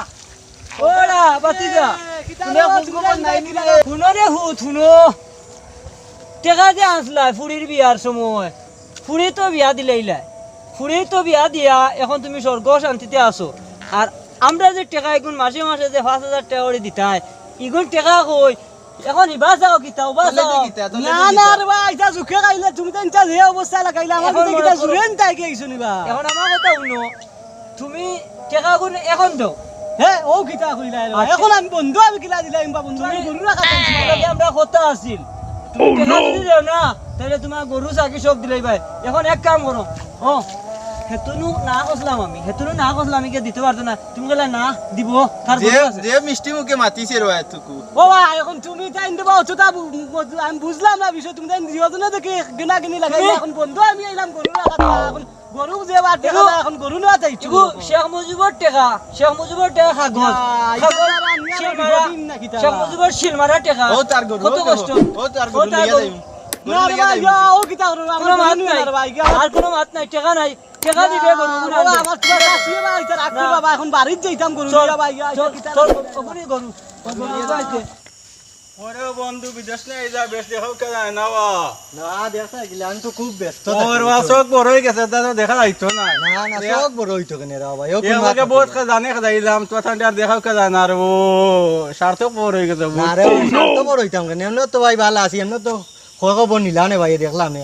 ও বেড়া। আপাতি যা। এ, কিতা তুমি বাবা, এখন তুমি খবর নাই নি রে। হুনো রে হুত, হুনো। টেকা যে আনছলায় ফুড়ির বিয়ার সময়, ফুড়ি তো বিয়া দিলাইলায়, ফুড়ি তো বিয়া দিয়া এখন তুমি স্বর্গ শান্তিতে আছো। আর আমরা যে টেকা এগুন মাসে মাসে যে পাঁচ হাজার টেকা করি দিতায়, ইগুন টেকা কই? এখন ইবা চাও কিতা, উবা চাও? না, না রে বা, ইতা জুখে খাইলে তুমি তো ইনতা যে অবস্থা লাগাইলা, আমার এখন মনে কিতা করো। জুরেন তাই কি আইছো নি বা? এখন আমার কথা হুনো, তুমি টেকাগুন এখন দেও। হে, ও কিতা কইলা রে বা? আচ্ছা। এখন আমি বন্ধু, আমি কিলা দিলাম বা বন্ধু? আমি গরু রাখা চাইছি। আগে আমরা কথা আছিল। তুমি টেকা যদি দেও না, তাহলে তোমার গরু ছাগি সব দিলাইবায়। এখন এক কাম করো, ও, হেতুনু না কছলাম আমি, হেতুনু না কছলাম, আমি কে দিতে পারতো না। তুমি গেলে না, দিব, তার যে, গরু আছে। যে মিষ্টি মুখে মাতিছে রে বা এতটুকু। ও বা, এখন তুমি তাই দিবা, অতটা বু-, বু-, আমি বুঝলাম না বিষয়, তুমি তাই দিও তো না দেখে গেনা গেনি লাগাই, তুমি এখন বন্ধু আমি আইলাম গরু রাখা, এখন গরু যে বার দেখা যায়, এখন গরু নেওয়া চাইছো। ইগু শেখ মুজিবর টেকা, শেখ মুজিবর টেকা কাগজ। ইয়া, কাগজ, ইটা তারা আনিয়া সিলমারা, বিপদই না কিতা? শেখ মুজিবর সিলমারা টেকা। ও তার গরু, কত ও কষ্ট। ও তার ও গরু তার লইয়া গরু। যাইম। না গরু রে লইয়া ভাই, যাইম। ইয়া, ও কিতা করো? গরু কোনো মাত নাই। ভাই, ইয়া। আর কোনো মাত নাই, টেকা নাই। টেকা দিবে গরু, গরু বাবা, আনবে। আমার তোমার কাছে ভাই, ইটা রাখো না। বাবা, এখন বাড়িত যাইতাম গরু চল, লইয়া ভাই, ইয়া, চল, ইটা কিতা চল, করো? ওখানে গরু। ওরে বন্ধু, বিদেশ নাই, যা বেশ দেখাও কে যায় না বা। না, দেখা গেলে আমি তো খুব ব্যস্ত থাকি, ওর বা বুঝছো? চোখ বড় হয়ে গেছে, তা তো দেখা যাইতো না। না, না, এ, চোখ বড় হইতো কেন রে ভাই? ও এ কোন আমাকে মাত বহুত আছে? কা জানে কা যাইলাম, তো ঠান্ডা আর দেখাও কে যায় না রে, ও সার্থক বড় হয়ে গেছে, না রে, বুঝছো? ওই সার্থক বড় হইতাম কেন? এমনি তো ভাই ভালো আছি, এমনি তো খোঁজ খবর নিলাম নে ভাই, দেখলাম নে।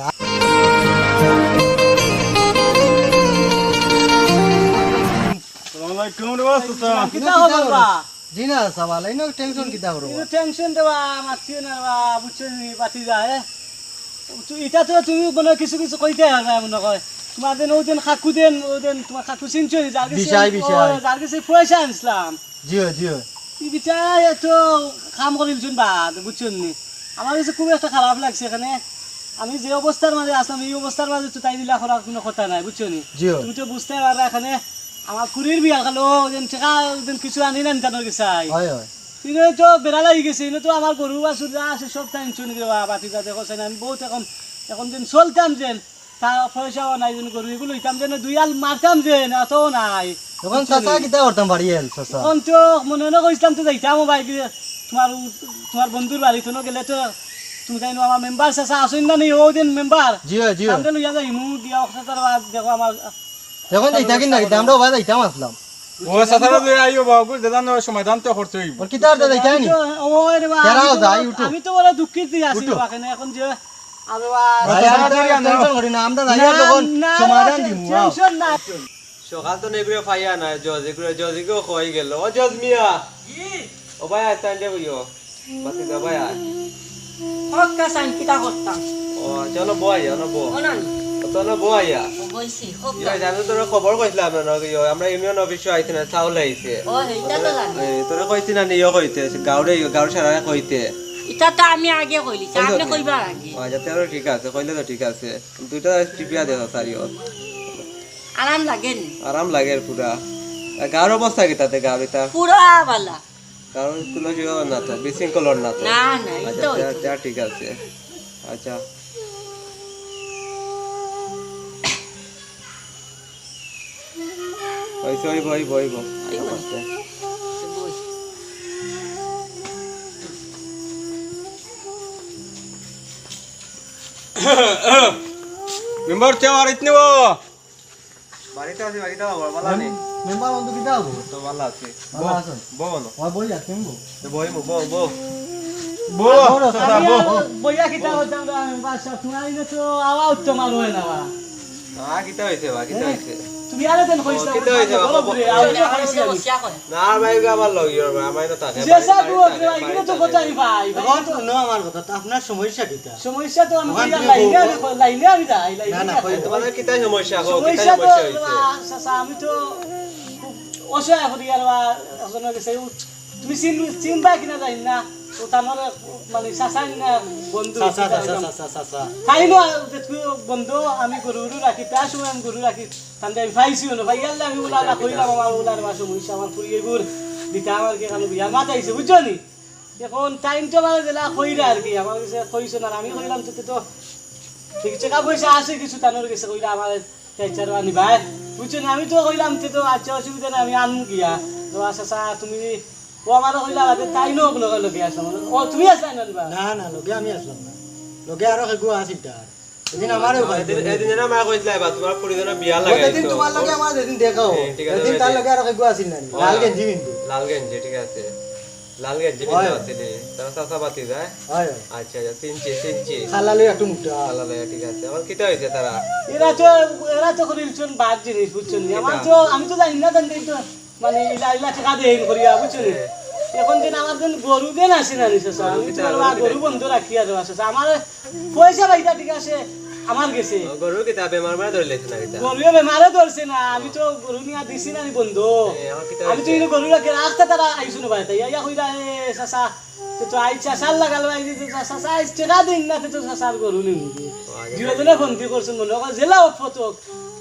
আসসালামু আলাইকুম রে বা, চাচা। কিতা খবর বা? জি না, চাচা, ভালাই না, টেনশন কিতা করো? ইনো টেনশন দেওয়া, মাতিও না বা, বুঝছো নি, বাতি যায়, এ? তু-, ইটা তো তুমি মনে হয় কিছু কিছু কইতে পারবে, মনে হয়। তোমার দিন, ওই দিন খাকু দিন, ওই দিন তোমার খাকু চিনছো নি, যার গেছে, বিশাই, বিশাই। ও, যার গেছে পয়সা আনছিলাম। জি অয়, জি অয়। ই বিচায় এত কাম করিলছুন বাদ, বুঝছো নি? আমার কাছে খুব একটা খারাপ লাগছে এখানে। আমি যে অবস্থার মাঝে আসলাম, এই অবস্থার মাঝে তো তাই দিলা করার কোনো কথা নাই, বুঝছো নি? জি অয়। তুমি তো বুঝতে পারবে এখানে আমার ফুরির বিয়া খালো, ওই দিন টেকা, ওই দিন কিছু আনি না নিতানোর গেছে আই। হয়, হয়। ইনো তো বেড়া লাগি গেছে, ইনো তো আমার গরু বাছুর যা আছে সব তাই নিছুন রে বা, বাতি যা দেখো, আমি বহুত এখন, এখন দিন চলতাম যেন, তা পয়সাও নাই যেন, গরু এগুলো লইতাম যেন, দুই আল মারতাম যেন, এতও নাই। এখন বুঝছো চাচা নি? কিতা করতাম বাড়ি এল চাচা? এখন তো মনে মনে কইছিলাম তো যাইতাম ও ভাই, তোমার, তোমার বন্ধুর বাড়ি তো গেলে তো তুমি তাই আমার মেম্বার চাচা আসইন না নি, ও দিন মেম্বার। জি অয়, জি অয়। আমরা লইয়া যাই, মু গিয়া অক্সা তার বাদ দেখো আমার এখন যাইতা কি না কিতা? আমরা ওবা যাইতাম আসলাম। ও চাচারা যে আইও বা, বুঝ দাদা, নয় সমাধান তো করতে হইব। ওর কিতা আর দাদা, যাইতা নি? ওরে বা, তেরাও আমি তো যাই, বড়, উঠো। আমি তো বড় দুঃখিত দিয়া আছি উঠো। বাবা, কেন এখন যে, আরে বা, ভাই, আমি তো আর টেনশন করি না, আমরা যাই, না, আর তখন না, সমাধান টেন-, দিমু, আও। টেনশন নাই। সকাল তো নেগুরে পাইয়া না, জজ এগুরে, জজ এগুরে কই গেল? ও জজ মিয়া। জি। ও ভাই, আয়, stand এ বইও। বাতি যা ভাই, আয়। হক কা সাইন কিতা করতাম? ও, চলো, বয়, অনো বয়। ও না। ও, চলো, বয়, আয়। ও, বইছি, হক ইয়ে, কা। জানো, তোরা খবর কইছিলাম না, ইয়ে, আমরা ইউনিয়ন অফিসে আইছি না, চাউল আইছে। ও, এইটা তো জানি। এ, তোরা কইছি না, নিয়ে কইতে, গাউরে, গাউর সারা কইতে। এটা তো আমি আগে কইলি, এই তো আপনি আপনি। কইবার আগে। ও, আচ্ছা, তাহলে ঠিক আছে, কইলে তো ঠিক আছে। দুইটা টিপিয়া দে, সারিও। আরাম লাগে নি? আরাম লাগে পুরা। আর গাউর অবস্থা কিতা তে, গাউর ইতা? পুরা বালা। কারণ কোনো কি ব্যাপার না তো, বিশৃঙ্খল অর না তো। না, না, এই আচ্ছা, তো তে-, হইতো। তে ঠিক আছে। আচ্ছা। ওই তো, ওই বই, বই, বই। ওই বই। আচ্ছা। বই। মেম্বার, চা আর ইতনি বো। বাড়িত আছি, বাড়িত আছি, বাবা, ভালা নি? মেম-, মেম্বার বন্ধু কিতা হবো? তো ভালা আছি। ভালা বও, আছো? বও না। ওই বই আর তুমি বও। এ বই, বও, বও, বও। বও, বও, চাচা, আমি বও। আর বইয়া কিতা করতাম রে, আমি বাদশা, তোমার ইনো তো আওয়া উঠতো মারো হয় না বা। না, কিতা হইছে বা, কিতা এ? হইছে? তুমি আরে দেন ও, কইছিলাম, কিতা হইছে বা, বলো বও। ঘুরে, আরে না, কইছি আমি। না, ভাই, আমার লগে, আমার ইনো থাকে, যে বাড়ি, স্যার, বাড়ি বউ, থাকে, ভাই, বাড়ি ইনো তো থাকে। কথা নি ভাই, ভাই, এখন তো হুনো আমার কথা, তো আপনার সমস্যা কিতা? সমস্যা তো আমি ওখান কইলাম, থেকে লাইনে বউ- আমি ক-, লাইনে আমি যাই, লাইনে না, না, যাই। কই- তোমাদের কিতা সমস্যা গো? কিতা সমস্যা তো, সমস্যা হইছে? আ, চাচা, আমি তো খুব অসহায় পরিবার বা একজনের গেছে। তুমি চিন-, চিনবা কিনা জানি না। ও তো আমার মানে চাচা না বন্ধু, চাচা, কিতা চাচা, কইলাম? চাচা, চাচা। তাই না, যে তুমি বন্ধু, আমি গরু গরু রাখি, প্রায় সময় আমি গরু রাখি। তাহলে আমি পাইছি না, ভাই, আল্লাহ, আমি উলার না কইলাম, আমার উলার বা সমস্যা, আমার ফুরিয়ে গুড় দিতে আমার কি কারণে বিয়ার মাথা আইছে, বুঝছো নি? এখন টাইম তো আমার যেলা কইরা আর কি, আমার কাছে কইছো না, আমি কইলাম তো, তো ঠিক টাকা পয়সা আছে কিছু, তানোর গেছে কইলা আমার চার চার আনি ভাই, বুঝছো না? আমি তো কইলাম তো, তো আচ্ছা, অসুবিধা নাই, আমি আনমু গিয়া। তো আচ্ছা, আচ্ছা, তুমি ও আমারে কইলা, "বাদে তাইন অকলর লগে আছলা।" ও, তুমি আছলায় না বা? না, না, লগে আমি আছলাম না। লগে আরো কেগু আছিল তার। এদিন আমারেও কইছিল। এদিন, এদিন না আমারে কইছিলা বা, তুমার ফুড়ির বিয়া লাগাইছো। এদিন তুমার লগে আমার যেদিন দেখা অয়, হ্যাঁ, ঠিক আছে, এদিন তার লগে আরো কেগু আছিল না নি? ও, লাল গেঞ্জি পিন্দা। লাল গেঞ্জি, ঠিক আছে। লাল গেঞ্জি পিন্দা আছিল। তারা চাচা ভাতিজা? অয়, অয়। আচ্ছা, আচ্ছা, চিনছি, চিনছি। কালা লইয়া একটু মুটা। কালা লইয়া, ঠিক আছে। অখন কিতা অইছে তারা? এরা তো, এরা তো করিলছইন বাদ জিনিস, বুঝছো নি? আমার তো, আমি তো জানি না, জানি তো। মানে, ইলা, ইলা টেকা দেইন করিয়া, বুঝছো নি? হ্যাঁ। অখন যেন আমার যেন গরু যেন আছে না নি, চাচা? আমি তো গরু বন্ধ রাখিয়া দেওয়া, চাচা। আমার পয়সা পাইতা, ঠিক আছে, আমার গেছে। ও, গরু কিতা বেমার মারে ধরিলাইছে না কিতা? গরুয়ে বেমারে ধরছে না, আমি তো গরু নিয়া দিছি না নি বন্ধ। এ, আমার কিতা আমি তো অইছে? ইনো গরু রাখি রাস্তা তারা আইছো না বাড়িতে, ইয়া, ইয়া কইরা, "এ, চাচা, তে তো আইজ চাচার লাগাল, আইজ তো চাচা, চাচা, আইজ টেকা দেইন না, তে তো চাচার গরু নিমু।" ও, আচ্ছা। দুইজনে ফন্দি করছইন মনে অয়, জেলা অত ফটক।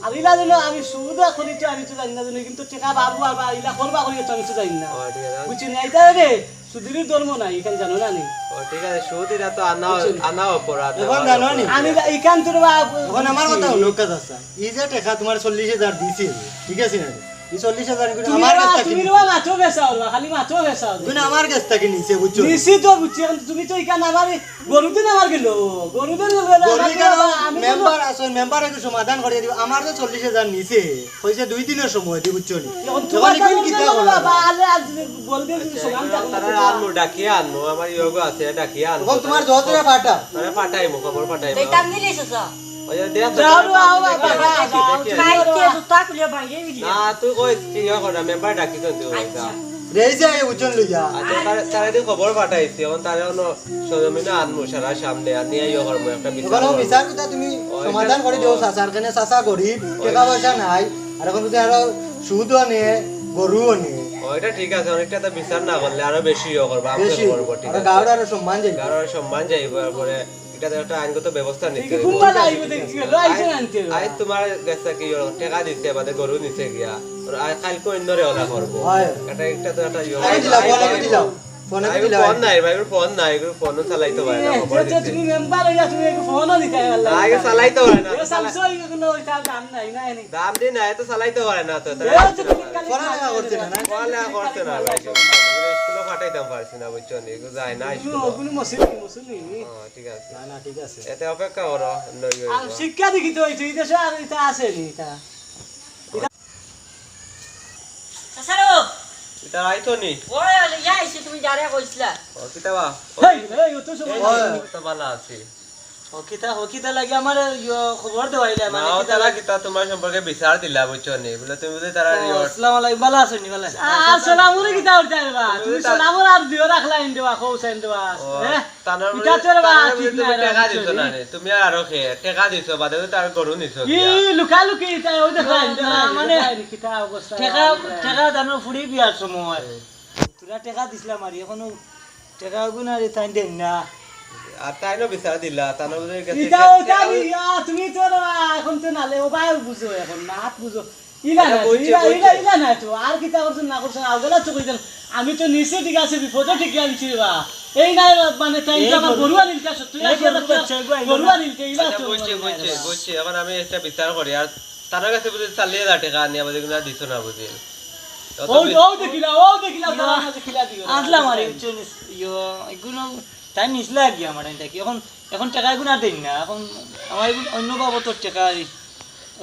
আর ইলা যেন আমি সুবিধা করি তো আমি তো জানি না, জানি কিন্তু টেকা বাবু আর বা ইলা করবা করি তো আমি তো জানি না। ও, ঠিক আছে। বুঝছো নি? এটা রে, সুদির ধর্ম নাই, ইখান জানো না নি? ও, ঠিক আছে, সুদ ইটা তো আনা, বুঝছো নি? আনা অপরাধ, অখন জানো নি? আমি ইখান তোর বা-, অখন আমার কথা হুনো, কাজ আছে। ই যে টেকা তুমার চল্লিশ হাজার দিছি, ঠিক আছে না? ই চল্লিশ হাজার ইগুন তুমি আমার রে বা, কাছ থাকি তুমি রে নিছে। বা মাত্র বেচা অইলো, খালি মাত্র বেচা অইলো। ইগুন আমার কাছ থাকি নিছে, বুঝছো? নিছি তো বুঝছি, অখন তুমি তো ইখান আমার এই গরুতে না আমার গেল, গরুতে গেল না, গরু আমার ইখান তো বা, আমি তো মেম্বার আছইন, মেম্বার একটু সমাধান করি দিবা। আমার তো চল্লিশ হাজার নিছে, কইছে দুই দিনর সময় দি, বুঝছো নি? অখন অখন তোমার ইগুন তো কিতা বলবো করা? বাবা, আলে আজ বলবে তুমি সমান থাকো। তারা আনমু, ডাকিয়া আনমু, আমার ইয়োগো আছে, ডাকিয়া আনমু। অখন তুমার যত রে পাঠা। আরে পাঠাইমু, খবর পাঠাইমু। যাইতাম নিলে চাচা। ওই যে দেখ, যাও রে, আও বাবা, দেখি, যাও, দেখি। খাইতে জুতা খুলে বাইরে বেরিয়ে। না, তুই কই, তুই ইয়ে কর না, মেম্বার ডাকিছ তুই, ওই আচ্ছা। যা। রে, এই যে এই ওজন লইয়া। আচ্ছা, তারে, তারে দি খবর পাঠাইছি, অখন তারে অনো সরজমিনে আনমু সারা সামনে, আর নিয়া ইয়ে করমু, একটা বিচার অখন করমু। বিচার কথা তুমি ওই সমাধান যে, করি দেও, ওই চাচার কেনে, চাচা গরিব, ওই টেকা পয়সা নাই, আর অখন যদি আরো সুদও নে, গরুও নে। ও, ইটা ঠিক আছে, অনেকটা তো বিচার না করলে আরো বেশি ইয়ে করবো, আমরার বেশি। করবো, ঠিক আরো আছে। গাঁওর আরো সম্মান যাইবো। গাঁওর আরো সম্মান যাইবো, এরপরে ইটা তো একটা আইনগত ব্যবস্থা নিতে হইবো। কুম্বালা আইবো দেখি, লই আইছে না আনতে। আইজ তুমার গেছে কি হলো? টেকা দিছে, বাদে গরু নিছে গিয়া। আর আই-, কাইলকে অইন্যরে ওলা করবো। হয়। এটা একটা তো একটা ইয়ে। আইন দিলাও, ফোন আইন দিলাও। ফোন আইন দিলাও। ফোন নাই, ভাই, ফোন নাই, ফোনও চালাইতো পারে না, এ, খবর যে, যে দিছে। তুমি মেম্বার অইয়া তুমি একটু ফোনও দিতায় পারলা না, আগে না। চালাইতো পারে না, এ, চালা- Samsung কোনো ওইটা দাম নাই, নাই, নাই। দাম দি না, এত চালাইতো পারে না তো, এ, তারা তো তুমি খালি ফোন লাগা করছে না, না? ফোন লাগা করছে না, ভাই। স্কুলো পাঠাইতাম পারছি না, বুঝছো নি? এগু যায় না স্কুলো। ওগুলো মুসলিম, মুসলিম। ও, ঠিক আছে। না, না, ঠিক আছে। এতে অপেক্ষা করো, লই আর অইবো। শিক্ষা দেখি তো, এই তো, এই দেশে আর এটা আছে নি, এটা। চাচারো। এটা আইতো নি? ওই, ওই, ইয়া আইছি, তুমি যারে কইছিলা। ও, কিতা বা? হেই, হেই, অত সময় এই, লাগে। তো ভালা আছি। ও, কিতা, ও, কিতা লাগি আমারে, ইয়ো, খবর দেওয়াইলা, মানে, না, কিতা তারা লাগি? কিতা তুমার সম্পর্কে বিচার দিলা, বুঝছো নি? বলে, তুমি বুঝি তারা ও, ইয়ো আসসালামু আলাইকুম, ভালা আছো নি, ভালা? আসসালামু আলাইকুম, কিতা করতে পারবা? তুমি তুমি তার সালামর আর দিও রাখলা, ইন্দু বা, কও সাইন দেওয়া, ও, হ্যাঁ? তানর ইটা বলে, তো রে বা, তানর বলে ঠিক তুমি না, টেকা বুঝছো দিছো নি? না রে? তুমি আরো খে, টেকা দিছো, বাদে তো তার গরু নিছো ই গিয়া। লুকালুকি, ইটা ওই দেখো, না, এই মানে, দেখো, এই কিতা অবস্থা, টেকা, এই টেকা দানো ফুড়ি বিয়ার সময়। হুম। তোরা টেকা দিছলা মারি, অখনো টেকা গুন আর তাইন দেন না। আর তাইনও বিচার দিলা, তানর বুঝে গেছে ইটা খে-, ওটা খে-, আমি, ইয়া, তুমি তো রে বা, অখন তো নালে, ও ভাই বুঝো অখন, মাত বুঝো। ইলা আচ্ছা, না তো, বুঝছি, ইলা, বুঝছি। ইলা, ইলা না তো, আর কিতা করছো না করছো, আউগালা তো কইতাম। আমি তো নিচে দিকে আছে, বিপদে ঠিক আনছি রে বা। এই না, মানে, তাই এই তো আমার গরু, গরু আনিলকা, সত্যি এই না, গরু সত্যি বাচ্চা এগু আইলো গরু না। আনিলকা, ইলা আচ্ছা, তো বুঝছি, মানে বুঝছি, না। বুঝছি। এখন আমি একটা বিচার করি, আর তার কাছে বুঝি চালিয়ে যা টেকা আনি, আবার এগুলো দিত না বুঝি। অত ও, বি- ও দেখিলা, ও দেখিলা, ইয়ো, তার মাঝে খিলা দিও। আসলাম আরে, বুঝছো নি? ইয়ো, এগুলো তাই নিছলা কি আমার টাইম থাকি? এখন, এখন টেকা এগুলো আর দেন না। এখন আমার এগুলো অন্য বাবদ টেকা আর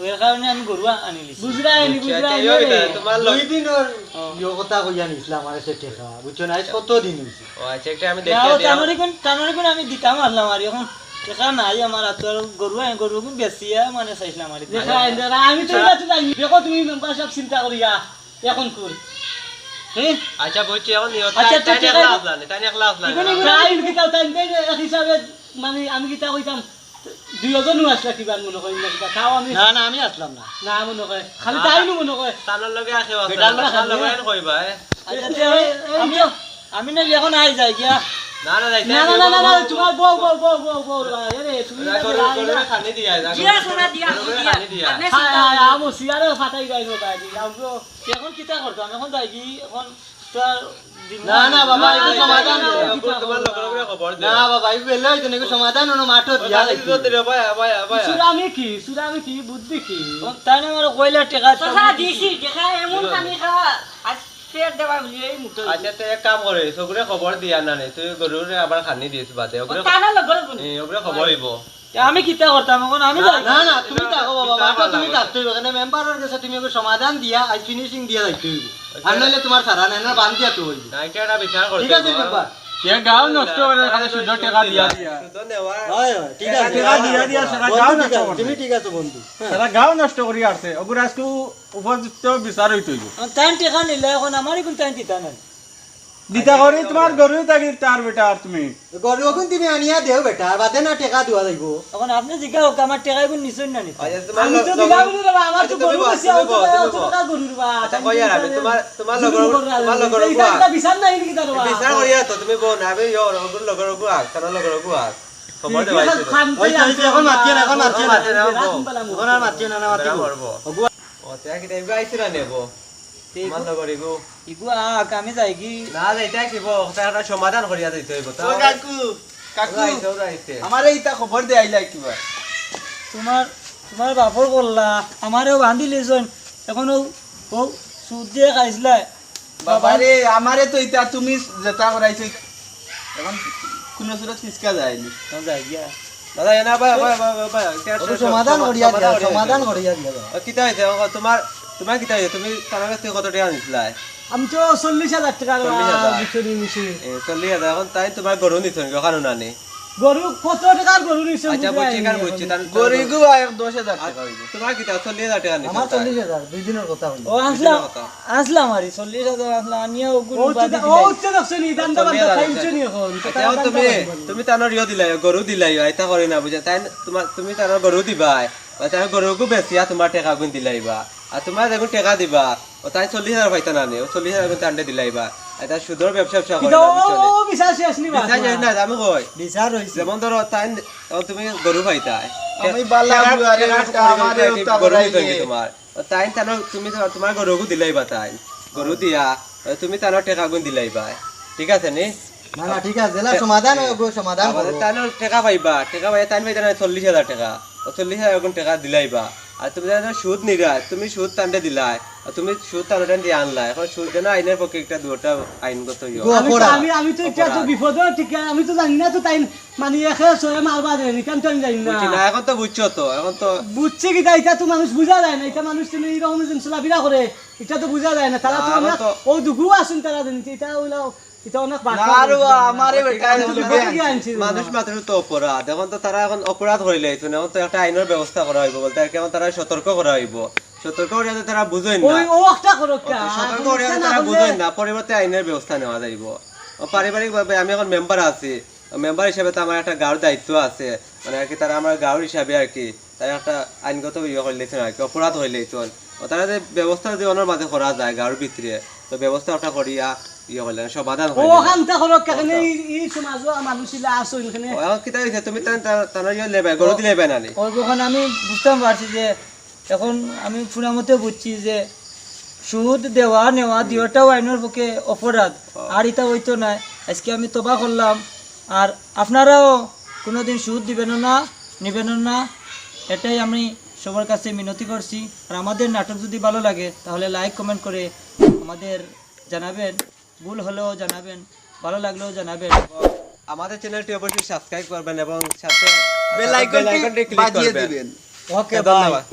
এর কারণে আমি গরু আ-, আনিলিছি। বুঝরায় নি, বুঝছি, বুঝরায় আচ্ছা, নি ইয়ো, রে। এটা তোমার লগ- দুই দিনর ও। ইয়ো কথা কইয়া নিছলা আমার কাছে টেকা, বুঝছো না? আজ কত দিন হইছে? ও আচ্ছা, একটা আমি না, দেখিয়া ও দিলাম। তানরে কোন, তানরে কোন আমি দিতাম আসলাম আর এখন টেকা নাই আমার, আর তো আর গরু আ-, গরু কোন বেচিয়া মানে চাইছিলাম আর কি। দেখা, দেখা, আমি তো ইলা তো জানি। দেখো তুমি মেম্বার সাব চিন্তা করিয়া। এখন কই? হে? আচ্ছা, বুঝছি, এখন নিও। আচ্ছা, তাই, আচ্ছা, তাই ঠিক একলা আছে। আসলা নি, তাই একলা আসলা নি। এগুলো, এগুলো আইন কিতা, তাই, তাই এক হিসাবে, মানে, আমি কিতা কইতাম, দুইজনও আসলা কিবা মনে করি না কিতা, তাও আমি না, না, আমি আসলাম না। না, মনে কয়, খালি না, তাইনও মনে কয়। তানর লগে আর কেউ আসলা বেটার না, লগে তানর লগে আসলা। আর কইবা, এ? আচ্ছা, এই, এই, এই, আমি, আমি না এখন আই যাই গিয়া। না, না, যাইতে না, না, না, না, না, না, তোমার বউ, বউ, বউ, বউ, বউ, এ রে, তুমি না, না, গরু, না, গরু না। খানি দিয়া, যা, জিয়া গরু, সোনা দিয়া, গরু দিয়া। খানি দিয়া। আপনি হায়, চিন্তা হায়, করবেন না। আমো, সিয়ারে ফাটাই যাইবো, ভাই, যাও গো। এখন কিতা করতাম? এখন যাই কি? এখন তো আর দিন না, না, বাবা, না, একটু না, সমাধান না, করো। না, তোমার লোকের উপরে খবর দিও। না, বাবা, এই বেলা হইতো না, একটু সমাধান হলো, মাঠও ও, দিয়া তাহলে যাইতো। তো দিলে, ভাই, ভাই, ভাই। সুরামি কি? সুরামি কি? বুদ্ধি কি? ও, তাই না, আমার কয়লা টেকা তো চাচা, দিছি, দেখা এমন খানি খাওয়া। আজ পেট দেওয়া বলি এই মুঠো। আচ্ছা, তে এক কাম করিস, ওগুরে খবর দিয়া না নে, তুই গরুরে আবার খানি দিস বাদে, ওগুরে, তারা লগর গুণ। এ, ওগুরে খবর অইব। তে আমি কিতা করতাম এখন? আমি যাই। না না, তুমি থাকো বাবা, মাঠে তুমি থাকতে হইব। এখানে মেম্বারের কাছে তুমি ওকে সমাধান দিয়া, আজ ফিনিশিং দিয়া যাইতে হইব। আর নাইলে তোমার সারা নাই না, বান দিয়া তো হইব। না, এটা একটা বিচার করতে ঠিক আছে হইব। মেম্বার? সে গাঁও নষ্ট করে, খালি শুধু টেকা দিয়া দিয়া। শুধু নেওয়া। হয় হয়, ঠিক আছে। টেকা দিয়া দিয়া সারা বন্ধু, গাঁও ঠিক নষ্ট আছে, করে। তুমি ঠিক আছে বন্ধু। হ্যাঁ। সারা গাঁও নষ্ট করি আসছে, ওগুলো আজকে উপযুক্ত বিচার হইতে হইব। তাই টেকা নিলে এখন আমারই কোন তাই দিতা নাই। দিতা করি তোমার গরু থাকি তার বেটা আর তুমি। গরু এখন তুমি আনিয়া দেও বেটা, আর বাদে না টেকা দেওয়া যাইব। এখন আপনি জিজ্ঞা হোক, আমার টেকা এখন নিছইন না নিতা? আচ্ছা, তোমার আমি তো লগ- দিলাম রে বাবা, আমার তো আচ্ছা, তুমি গরু বল, আছে, তুমি আমার তো বল, তুমি অত বল। টাকা গরুর বা। আচ্ছা, কই আর আমি তোমার, তোমার লগর, তোমার লগর এটা একটা বিচার নাই নাকি তার বা? বিচার করিয়া তো তুমি বল না, আমি ইয়ো, ওগুর লগর গুয়াক, তার লগর গুয়াক। খবর দেওয়া হয়েছিল। ওই তো, ওই তো, এখন মাতিও না, এখন মাতিও না। মাতিও না, এখন আর মাতিও না, না মাতিও। ও, তে কি তাই আইছিল না নেব? তোমার লগর এগু। ইগু আক, আমি যাই কি? না, যাইতে কি বো, ওটা একটা সমাধান করিয়া দিতে হইব। তো ও কাকু, কাকু, ওরা আইছে, ওরা আইছে। আমারে ইতা খবর দে আইলা কিবা? তোমার, তোমার বাপর করলা, আমারেও বান্ধি লিছইন। এখন ও, ও সুদ দিয়ে খাইছিলা। বাবারে, আমারে তো ইতা তুমি যেটা করাইছো, এখন কোনো সুরত পিছকা যায়নি। এখন যাই গিয়া। দাদা, এনা ভাই, ভাই, ভাই, ভাই, ভাই, এটা ওকে আসলে সমাধান সমাধান করিয়া দিয়া, করিয়া সমাধান দিতে করিয়া দিয়া যাও। ও, কিতা হইছে? ও, তোমার, তোমার কিতা হইছে? তুমি তার কাছ থেকে কত টাকা নিছিলায়? আমি তো চল্লিশ হাজার টাকার চল্লিশ হাজার। ভিতরে নিছি। এ, চল্লিশ হাজার। এখন তাই তোমার গরু নিছো নি, ওখানে না নি? গরু কত টাকার গরু নিছে? আচ্ছা, বুঝছি, কার বুঝছি, তার গরিব এক দশ হাজার টাকা হইবে। তোমার কিতা চল্লিশ হাজার টাকা নিছো আমার তাই? চল্লিশ হাজার, দুই দিনের কথা হইল। ও আনছিলাম, আনছিলাম আর চল্লিশ হাজার আনছিলাম, আনিয়া ওগুলো ও হচ্ছে, ও হচ্ছে দেখছো নি, দাম দাম চল্লিশ হাজার খাইছো নি এখন। আচ্ছা, এখন তুমি, তুমি তানোর ইয়ে দিলাই, গরু দিলাই, আইতা করে না বুঝে, তাই তোমার, তুমি তানোর গরু দিবাই, বা তাই গরুগু বেচিয়া তোমার টেকা গুণ দিলাইবা, আর তোমার যখন টেকা দিবা, ও তাই চল্লিশ হাজার পাইতা না নি, ও চল্লিশ হাজার গুণ তান্ডে দিলাইবা, আর তাই সুদর ব্যবসা ব্যবসা করে কিতা না, ও, বুঝছো নি? ও, বিচার শেষ নি বা? বিচার শেষ না, আমি কই, বিচার হইছে। আমি বালা টেকা, বুয়ারে টেকা একটা খরচ আমারে করে উত্তর গরু করাই নিতে দিয়ে। তোমার। তাই তানো তুমি তো, তোমার গরুগু দিলাইবা তাই। গরু দিয়া, তুমি তানো টেকা গুণ দিলাইবা। ঠিক আছে নি? না না, ঠিক আছে, এলা সমাধান হইব, সমাধান আমাদের করব। তানো টেকা পাইবা, টেকা পাইয়া তাই পাইতা না চল্লিশ হাজার টেকা। ও চল্লিশ হাজার গুণ টেকা দিলাইবা। আর তুমি যেন সুদ নিরায়, তুমি সুদ তান্ডে দিলায়। আর তুমি সুদ তানো টান দিয়ে আনলায়। এখন সুদ যেন আইনের পক্ষে একটা দুটা আইনগত ইয়ে। গো- আমি তো, অপরাধ। আমি, আমি তো এটা তো অপরাধ। বিপদ, ঠিক আছে, আমি তো জানি না তো তাই মানে একে সরে মারবা দেয়, এটা আমি তো জানি না। বুঝছি না, এখন তো বুঝছো তো, এখন তো বুঝছি কিতা, এটা তো মানুষ বুঝা যায় না, এটা মানুষ তুমি এইরকম যেন চলাফেরা করে, এটা তো বুঝা যায় না। তারা তো না, অনেক, এখন তো ও দুগু আছইন তারা জানি, এটা ওইলা, এটা অনেক বাটপার না রে বা, মানুষ। আমারে বেটা আমি তো বিপদ থেকে আনছি রে মানুষ বাবা। মাত্র তো অপরাধ, এখন তো তারা এখন অপরাধ করিলে এখন তো একটা আইনের ব্যবস্থা করা হইব, বলতে আর কি এখন তারা সতর্ক করা হইব, সতর্ক করিয়া তো তারা বুঝইন না। ওই ও একটা করো কা? সতর্ক আমি করিয়া ইচ্ছা তো না তারা করলে বুঝইন না, পরবর্তী আইনের ব্যবস্থা নেওয়া যাইব। ও পারিবারিকভাবে আমি এখন মেম্বার আছি, মেম্বার হিসাবে তো আমার একটা গাঁওর দায়িত্ব আছে, মানে আর কি তারা আমার গাঁওর হিসাবে আর কি তারা একটা আইনগত ইয়ে করিলেছেন আর কি, অপরাধ হইলেছেন। ও তারা যে ব্যবস্থা যদি ওনার মাঝে করা যায় গাঁওর ভিতরে, তো ব্যবস্থা ওটা করিয়া ইয়ে করলেন, সমাধান ও করলেন। ওখান থেকে করো কা? কেন এই, এই সমাজও মানুষ ইলা আসো এখানে। ও, এখন কিতা হইছে? তুমি তান-, তান-, তানোর ইয়ে লেবায়, গরু দিলাইবায় না নি? ওই যখন আমি বুঝতাম পারছি যে এখন আমি পুরা মতে বুঝছি যে সুদ দেওয়া নেওয়া দুইটাও আইনের পক্ষে অপরাধ, আর এটা হইতো না। আজকে আমি তবা করলাম, আর আপনারাও কোনোদিন সুদ দিবেন না, নিবেন না, এটাই আমি সবার কাছে মিনতি করছি। আর আমাদের নাটক যদি ভালো লাগে তাহলে লাইক কমেন্ট করে আমাদের জানাবেন, ভুল হলেও জানাবেন, ভালো লাগলেও জানাবেন। আমাদের চ্যানেলটি অবশ্যই সাবস্ক্রাইব করবেন এবং সাথে বেল আইকনটি বেল আইকনটি ক্লিক বাজিয়ে করবেন। দিবেন। ওকে, ধন্যবাদ।